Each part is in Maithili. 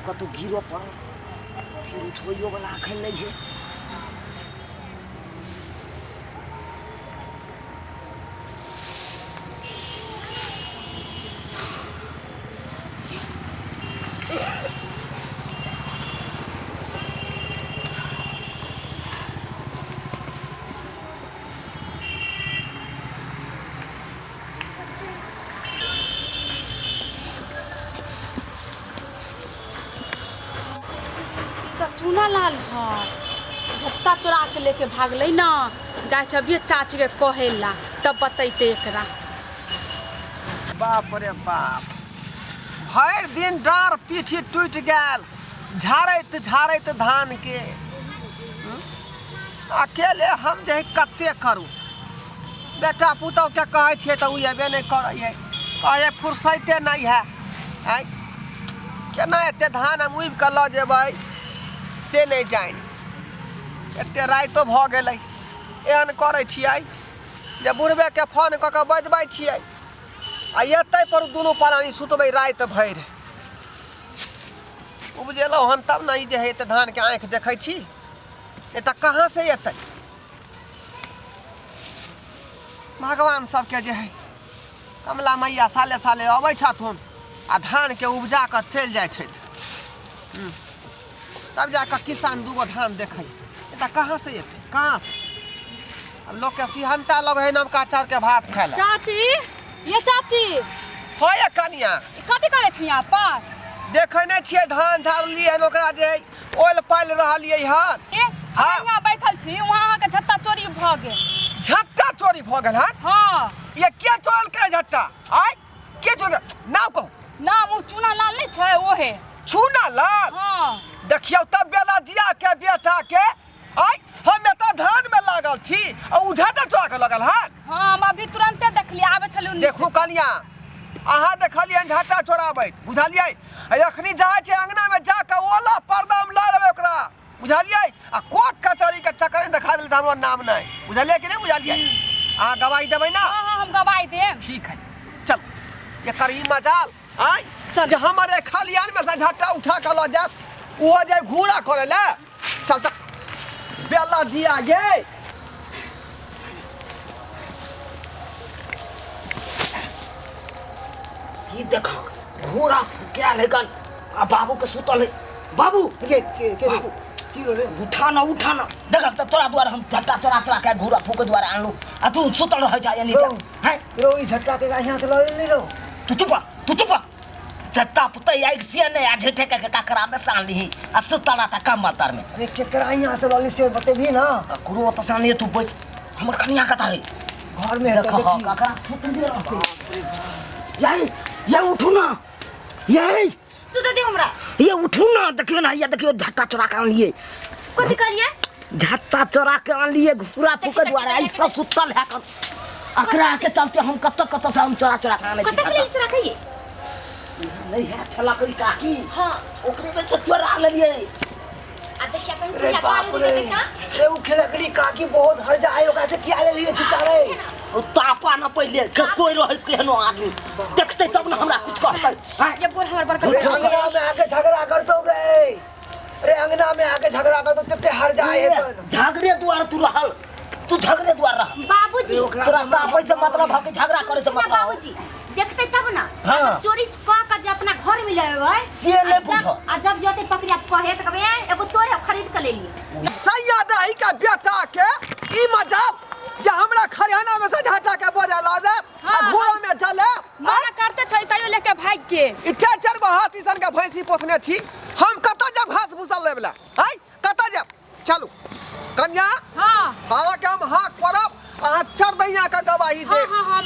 कतहु गिरो पड़ल फेर उठबैयो वला एखन नहि है। ई तऽ चूना लाल है, झत्ता चोरा के लेके भागलै ना। जाइ छै अभिये चाची के कहे ला, तब बतैते एकरा। बाप रे बाप, भरि दिन डाँड़ पीठी टूटि गेल झाड़ैत झाड़ैत धान के। अकेले हम जे है कते करू? बेटा पुतहुके कहै छियै तऽ ओ अयबे नहि करै है, कहै फुर्सैते नहि है। आँय, केना एते धान हम उबि कऽ लऽ जेबै से नहि जानि। एते रातिो भऽ गेलै। एहन करै छियै जे बुढ़बेके फोन कऽ कऽ बजबै छियै आ एतै पर दुनू प्राणी सुतबै राति भरि। उपजेलहुँ हन तब ने ई जे है एते धानके आँखि देखै छी, नहि तऽ कहाँसँ एतै? भगवान सबके जे है कमला मैया साले साले अबै छथुन आ धानके उपजा कऽ चलि जाइ छथि, तब जा कऽ किसान दूगो धान देखै, नहि तऽ कहाँसँ एतै, कहाँसँ? आब लोकके सिहन्ता लगै है नवका चाउरके भात खाय लए। चाची, ये चाची। हो ये कनिया। कथी करै छी यहाँ पर? देखै नहि छियै, धान झाड़लियै हन, ओकरा जे ओल पालि रहलियै हन। ए, हाँ। हम यहाँ बैठल छी, वहाँ अहाँके झट्टा चोरी भऽ गेल। झट्टा चोरी भऽ गेल हन? हाँ। ये के चोरलकै झट्टा? आय के चोरलकै? नाम कहू। नाम ओ चूना लाल नहि छै ओहे। चूना लाल? हाँ। देखियौ तब बेला जिया के बेटा के। आय हम एतऽ धान में लागल छी आ उ झट्टा चोरा के लगल हन। हाँ, हम अभी तुरंते देखलियै, आबै छलियै ओन्ने से। देखू कनिया, अहाँ देखलियै झट्टा चोराबैत, बुझलियै? आ एखनी जाइ छै अंगना में जाके ओला पर्दा में लऽ लेबै ओकरा, बुझलियै? आ कोर्ट कचहरी के चक्कर में देखा देलै तऽ हमरो नाम नहि, बुझलियै कि नहि बुझलियै? अहाँ गवाही देबै ना? हाँ हाँ, हम गवाही देब। ठीक है, चल। एकर ई मजाल आय जे हमर खलियान में से झट्टा उठा के लऽ जायत, ओहो जाय घूरा करे लए। चल तऽ बेला जिया गे। ई देख, घोड़ा गेल है गन आ बाबू के सुतल है। बाबू के के के बाबू। की रे? उठा ना, उठा ना। देख तऽ तोरा द्वारा हम झट्टा चोरा चोरा के घोड़ा फूके द्वारा आनलू आ तू सुतल रहै जा यानी रौ। हैं। रो ई झट्टा के यहाँ से लऽ लेली रो? तू चुप रह, तू चुप रह। झट्टा पुतै आइक से नहीं आ झेठे के ककरा में सान लीही आ सुतल रहता कमर तर में। अरे केकरा यहाँ से लऽ ली से बतेबही ना? ककरो ओतऽ से आनलियै, तू बैस। हमर कनिया कतऽ है? घर में है। देख। देखी। ककरा सुतले रहतै। यही ये उठू ना, यही। सुतऽ दे हमरा। ये उठू ना, देखियो ना, ये देखियो, झट्टा चोरा के आनलियै। कथी कहलियै? झट्टा चोरा के आनलियै घुरा फूके द्वारा। ई सब सुतल है कन। अकरा के चलते हम कतऽ कतऽ से हम चोरा चोरा के आनै छी। कतऽ से लेली चोरा के ये? नहीं है खेला करी काकी। हाँ। ओकरे में से चोरा लेलियै। आ देखिया कहीं अरे पूजा बाप कर रे बेटा। रे उ खेलकड़ी काकी बहुत हर जाए, ओकरा से किया ले लिए चुचा रे? ओ तापा न पहिले के कोई रहै केहनो आदमी देखतै तब न हमरा कुछ कहतै हैं? ये बोल हमर बड़का। अरे अंगना में आके झगड़ा करतो रे, अरे अंगना में आके झगड़ा करतो, तेते हर जाए है तन। झगड़े द्वार तू रहल, तू झगड़े द्वार रहल। बाबूजी। ओकरा तोरा तापै से मतलब हके झगड़ा करे से सुनू ना मतलब। बाबूजी, देखते तब ना। हाँ। अगर चोरी कऽ के जे अपना घर में लेबै से नहि आ जब- बुझब। आ जब जते पकड़िया कहे तऽ कहबै, ए, एगो तोरे खरीद के लेलिए। सैया दही के बेटा के ई मजाल जे हमरा खरिहाना में से झाटा के बोझा लऽ जाए आ हाँ, घोड़ा में चले। मना करते छै तैयो लेके भागि गेल। ई चारि चारि गो हाथी सन के भैंसी पोसने छी हम, कतऽ जायब घास भूसा लेब ला? आँय, कतऽ जायब? चलू कन्या। हाँ। अहाँके हम हाँक पड़ब, अहाँ चरदैया के गवाही हाँ देब। हाँ, हम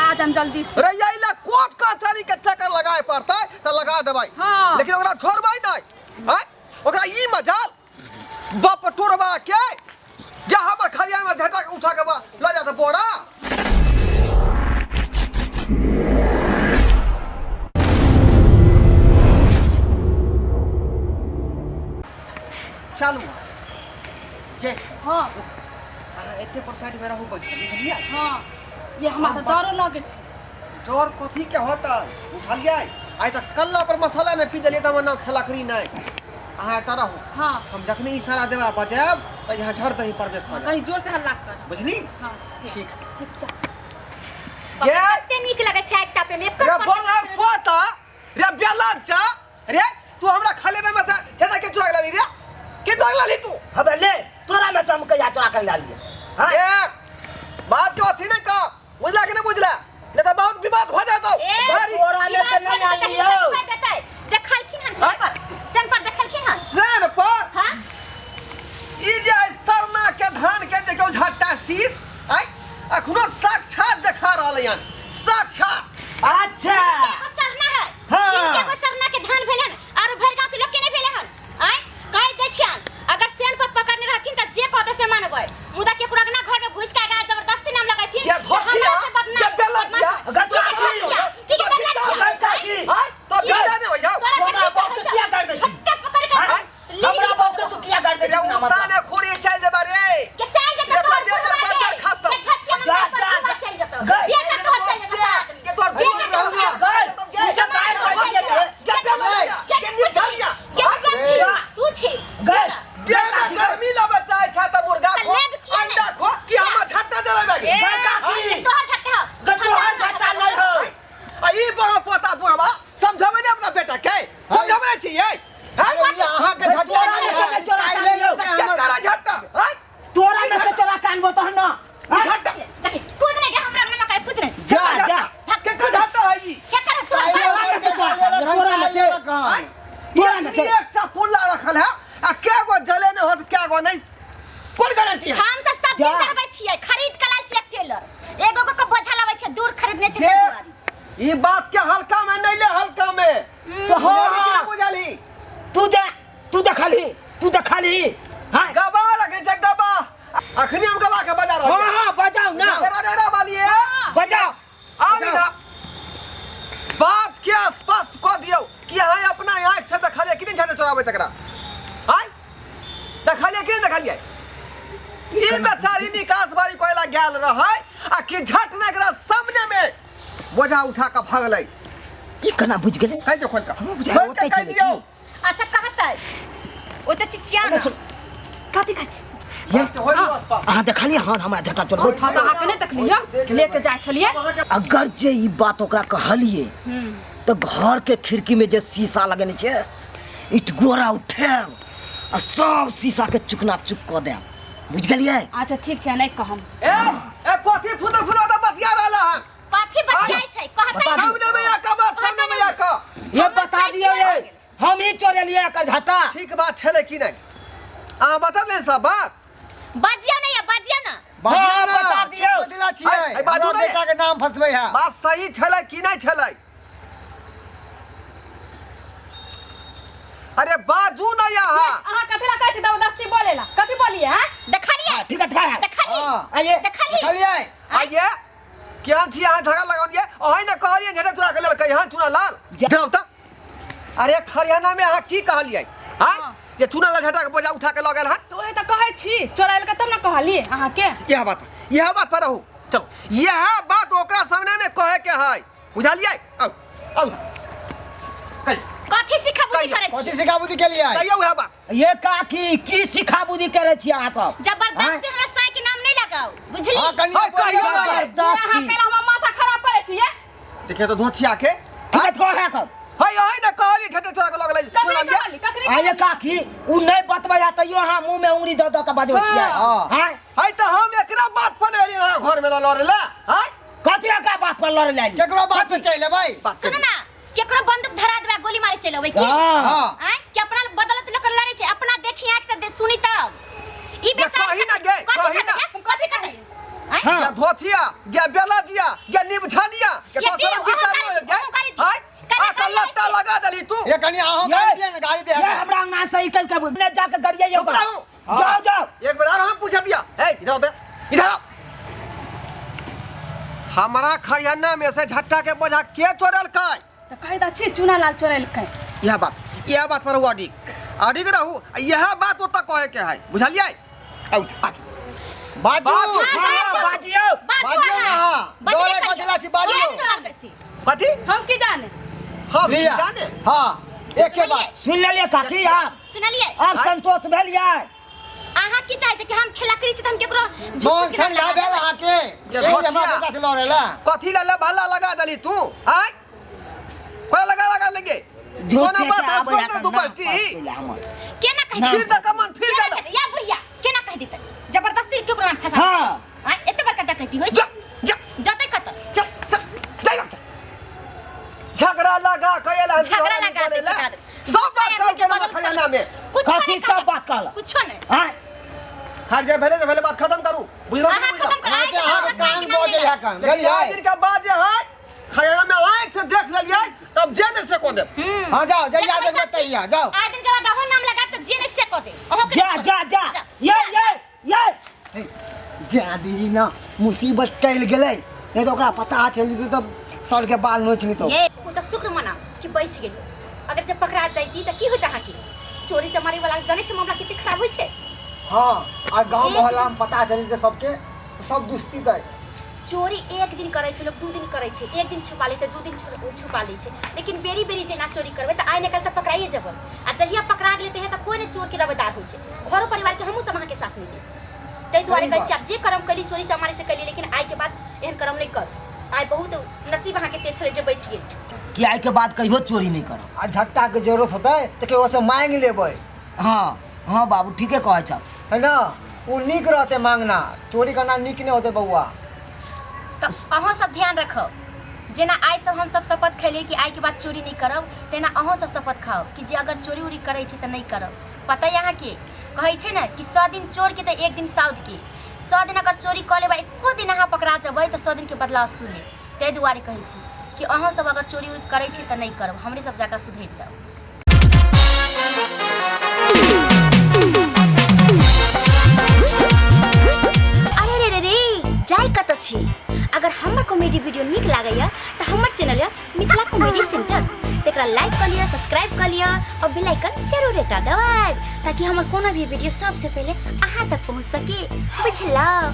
आज हम जल्दी से रे ला कोर्ट कचहरी के चक्कर लगाए पड़तै तऽ लगा देबै। हाँ। लेकिन ओकरा छोड़बै नहि। आँय, ओकरा ई मजाल बप टोरबा के जे हमर खरियान में झटक उठा के लऽ जात बोरा। चलू ये। हाँ। अहाँ एते पर साइड में रहू बैठल, बुझलियै? हाँ, ये हमरा तऽ डरो लगै छै। डर कथी के होतै, बुझलियै? आइ तक कल्ला पर मसाला नहि पी देलियै तऽ हमर नाम खेलकरी नहि। अहाँ एतऽ रहू। हाँ। हम जखने इशारा देबै बजायब तऽ यहाँ झड़ दही प्रवेश कऽ जायब। कहीं जोर से हल्ला कर। बुझली? हाँ। ठीक। ठीक जा। गे कते नीक लगै छै आगि तापे में। रे बौआ पोता रे बेलज्जा रे, तू हमरा खाले में से झटा के चुरा लाली रे, के चुरा लाली तू? हबे ले, तोरा में से हम कहिया चोरा के लालिए? हाँ? देख बात के अथी नहीं का, बुझला कि नहीं बुझला? नहीं तो बहुत विवाद हो जातो। भारी। तोरा में से नहीं आलियो। देखलखिन हन सन पर, सन पर देखलखिन हन। सेन पर? हाँ। ई जे सरना के धान के देखौ झट्टा शीश आय अखनो साक्षात देखा रहल हन, साक्षात। अच्छा। एगो सरना है। हाँ। इनके एगो सरना के धान भेलन और भर गांव के लोग के नहीं भेले हन। आय कह दे छियन अगर सेन पर पकड़ने रहथिन त जे कहते से मानबै, मुदा केकरो अगना घर में घुस के आगा जबरदस्ती नाम लगैथिन। के धोचिया, के बेलचिया, के धोचिया, की के बेलचिया? गए काकी। हां तो बेटा ने भैया तोरा हमरा बाप के किया कर दै छी? छोटका पकड़ के हाँ? ले हमरा बाप के तू किया कर दै रे छी? उताने खुरी चल देबा रे। के चल जेतौ देखो, तोहर देह पर बुढ़वा बज्जर गे। खसतौ। के धोचिया जा, हमरा जा, बुढ़वा जा। चल जेतौ। गए। बेटा तोहर चल जेतौ साथ में। के तोहर बेटा बुढ़वा तोहर गए। गए। तू जब गाय कहै छियै तऽ के बेलचिया, के निछलिया। के तू छी, तू छी। गए। देह में गर्मी लबे चाहे छै तऽ मुर्गा तऽ खो, लेब किया नहि? अंडा खो, कि हमर छत्ता जरेबै गे? गए काकी। के तोहर झट्टा हौ। गए तोहर झट्टा नहि हौ। आ ई बड़ा पोता बुढ़वा समझाबै ने अपना बेटा के, समझाबै ने छियै? हैं? अहाँ के झटका तोरा नहीं में से है। चोरा काल्हि के आनलियौ। लेलकै हमर। के तारा झट्टा? हैं? तोरा में से चोरा के आनबो तहन न। ई झट्टा। देखी, कूद नहीं गे, हमरा अंगना में कहीं कूद नहीं। जा जा। केकर झट्टा है ई? केकर है? तोहर काल्हि बाप। तोरा में से चोरा के आनलियौ, तोरा में से। लेलकै। तोरा में से। एकटा पुल्ला रखल है आ के गो जले ने होत के गो नहीं, कोन गारंटी है? हम सब सब दिन जा। चढ़बै छियै, खरीद के लाल छियै एक टेलर। एगो गो के बोझा लाबै छियै, दूर खरीदने छियै देख, ताहि दुआरे। ई बात के हल्का में नहीं ले, हल्का में। तो हाँ, बुझाली कि हाँ। ना बुझाली? तू जा, तू देखलही, तू देखलही। हाँ? गवाह रखे छै गवाह। अखनी हम गवाह के बजा रहल हाँ, हाँ, बजाउ ना। रे रे रे वाली है। बजाउ। आओ इधर। बात के स्पष्ट कऽ दियौ कि अहाँ अपना आँखि से देखलियै कि नहि झंडा चोराबै तकरा? आँय देखलियै कि नहि देखलियै? ई बेचारी निकास बारी कोयला गेल रहै आ कि झट ने एकरा सामने में बोझा उठा कऽ भगलै। ई केना बुझि गेलै? कहि दियौ खोलि कऽ। हमहूँ बुझाइ खोलि कऽ ओतै कहि छलै दियौ। की? अच्छा कहतै ओते चिचिया ना। कथी खाइ छी? ये, होय दियौ स्पष्ट। अहाँ देखलियै हन हमरा झट्टा चोरबै? हाँ, तऽ अहाँके नहि देखलियै, लेके जाइ छलियै। अगर जे ई बात ओकरा कहलियै तऽ घर के खिड़की में जे शीशा लगेने छै इटगोरा उठायब आ सब शीशा के चुकना चुक कऽ देब, बुझि गेलियै? अच्छा ठीक छै, नहि कहम। ए ए कथी फुदर फुदर तऽ बतिया रहल हन? कथी बतियाइ छै? कहतै बता दियौ। सामने में आके बस, सामने में आके। ये बता दियौ ये, हम ही चोरेलियै एकर झट्टा। ठीक बात छलै कि नहि? अहाँ बतबले सब बात? बजियौ ने या बजियौ ना। हाँ, बता दियौ। बदला छियै। आइ, आइ बाजू हमरा ने। बेटा के नाम फसबै है। बात सही छलै कि नहि छलै? अरे बाजू ना यहाँ। अहाँ कथी ला कहै छी जबरदस्ती बोले ला? कथी बोलिए हैं? देखलियै? हाँ, ठीक है, ठीक है। देखलियै? हाँ। आइए। देखलियै? देखलियै? आइए केहन छी अहाँ झगड़ा लगौलियै? अहीं ने कहलियै झगड़ा चुरा के लेलकै हन चूना लाल। जाउ तऽ। अरे खरियाना में अहाँ की कहलियै? हाँ? जे चूना लाल झटा के बोझा उठा के लऽ गेल हन? तऽ ओहे तऽ कहै छी, चोरायल के तब ने कहलियै अहाँके। इएह बात, इएह बात पर रहू। चलो इएह बात ओकरा सामने में कहे के है, बुझलियै? आउ आउ कथी सिखा बुद्धि करै छी? कथी सिखा बुद्धि केलियै? कहियौ उएह बात। ये काकी की सिखा बुद्धि करै छी अहाँ सब? जबरदस्ती हमरा साई के नाम नहीं लगाओ, बुझली? हाँ, कनिया हाँ, कहियौ ना। जबरदस्ती। अहाँ कैला हमर माथा खराब करै छी ये? देखिए तो धोथिया के। ठीक है, कहे कर। है है ने कहली ठेटे चोरा के लऽ गेलै। कखनी चोरा लिअ। कहली, कखनी आये कहली? काकी, उ नहीं बतबै आ तैयो अहाँ मुँह में उंगली दऽ दऽ के बजबै छियै। हाँ। हाँ? है तऽ हम एकरा बात पर एलियै अहाँ घर में लड़े ला। हैं? कथी एकरा बात पर लड़े ला एलियै? केकरो बात पे चलि एबै? बात सुन ना, केकरो बंदूक धरा देबै गोली मारे चलि अबै की? हाँ। हाँ। आँय कि अपना बदलत लोक लड़ै छै, अपना देखी आँख से सुनी तब। ई बेचारा कही ना गे, कथी कही ना। करतै? कथी करतै? आँय? हाँ। या धोथिया, या बेलजिया, या निमछनिया, के ये तो दियौ, सब विचार अहाँ हो गाली- गे। अहाँ गाली दियौ। हैं? काल्हि आ गाली लत्ता दै छी। लगा देली तू। ये कनिया अहाँ गाली दिअ ने, गाली दिअ। ये हमरा अंगना से निकल के ने जाके गरियै ओकरा। रहू। जाओ जाओ। एक बार और हम पूछ दिया। ए इधर आओ दे, इधर आओ। हमरा खरियाना में से झट्टा के बोझा के चोरलकै? तऽ कहै तऽ छी चूना लाल चोरेलकै। यह बात, यह बात पर रहू अडिग, अडिग रहू। यह बात ओतऽ कहे के है, बुझलियै? आउ बाजू। बाजू। बाजू। हाँ, बाजियौ। बाजू बाजियौ अहाँ। ने अहाँ। बजबे डरे करियौ। कथी ला छी, बाजियौ। के चोरलकै से? कथी? हम की जाने? हम लिया जाने हाँ एके बार सुन लेलियै काकी आब सुनलियै आब संतोष भेलियै अहाँ की चाहै छी कि हम खेला करै छी तऽ हम केकरो झूठ मोन फूस के नाम ठंडा लगा भेल देबै? अहाँके ये एहि घोचिया। हमरा बेटा से लड़े ला कथी ला भला लगा दली तू आय कोई लगा लगा लेंगे झूठ कोना बात आबै हंसबो न तू बजती हमर केना कहि ना। फिर दका मन फिर केना गेल कहि या बुढ़िया केना कहि देतै जबरदस्ती केकरो नाम फंसा हाँ। आँय एते बड़का डकैती होइ जा छै जा जतै कतऽ जा जा, जा, जा। झगड़ा लगा के एला हन झगड़ा लगा दे, झगड़ा दे। सब बात कर के ना खजाना में कुछो कथी नहीं सब बात कहलक कुछो नहीं आँय हर जे भेले से भेले बात खत्म करू बुझलो कि अहाँ नहीं बुझलो खत्म कर आइ के अहाँके बाद कान बजै है कान लेकिन बुझलियै आज दिन के बाद जे है खजाना में आँख से देख लेलियै तब जे नहीं से को देब हाँ जाओ जइया देखबै तहिया जाओ आइ दिन के बाद अहो नाम लगाब तऽ जे नहीं से कऽ दे अहो के जा नहीं जा छोड़ब। जा ये ये ये हे, जा दीदी ना मुसीबत टलि गेलै नहीं तऽ ओकरा पता चलि जेतै तऽ सर के बाल नोचि लेतौ ये ओ तऽ शुक्र मना कि बचि गेली अगर जब पकड़ा जाइती तऽ की होइत अहाँके चोरी चमारी वाला जानै छै मामला कते खराब होइ छै हाँ आ गाँव मोहल्ला में पता चलि जेतै सबके तऽ सब दुस्ती दै चोरी एक दिन करै छै लोक दू दिन करै छै एक दिन छुपा लै तऽ दू दिन छुपा लै छै लेकिन बेरी बेरी जेना चोरी करबै तऽ आइ ने काल्हि तऽ पकड़ाइए जेबै आ जहिया पकड़ा गेलै तहिया तऽ कोइ नहि चोरके रवेदार होइ छै घरो परिवारके हमहूँ सब अहाँके साथ नहि देब ताहि दुआरे कहै छी आब जे कर्म कैली चोरी चमारी से कैली लेकिन आइके बाद एहन कर्म नहि करू आइ बहुत नसीब अहाँके तेज छलै जे बचि गेल कि आइके बाद कहियो चोरी नहि करब आ झट्टा के जरूरत होतै तऽ केकरो से मांगि लेबै हाँ हाँ बाबू ठीके कहै छह है ना ओ नीक रहतै मांगना चोरी करना नीक नहि होतै बौआ तऽ अहाँ सब ध्यान रखब जेना आइ सब हम सब शपथ खेलियै कि आइके बाद चोरी नहि करब तेना अहूँ सब शपथ खाउ कि जे अगर चोरी उरी करै छी तऽ नहि करब पता यऽ अहाँके कहै छै ने कि 100 दिन चोरके तऽ एक दिन साउधके 100 दिन अगर चोरी कऽ लेबै एको दिन अहाँ पकड़ा जेबै तऽ 100 दिनके बदला सुने ताहि दुआरे कहै छी कि अहाँ सब अगर चोरी उरी करै छी तऽ नहि करब हमरे सब जकाँ सुधरि जाउ अरे रे रे रे जाय कतऽ छी अगर हमर कॉमेडी वीडियो नीक लागैया तऽ हमर चैनल यऽ मिथिला कॉमेडी सेंटर तकरा लाइक कऽ लिअ सब्सक्राइब कऽ लिअ और बेल आइकन जरूर एकटा दबाएब ताकि हमर कोनो भी वीडियो सबसे पहिले अहाँ तक पहुँच सके बुझलहुँ।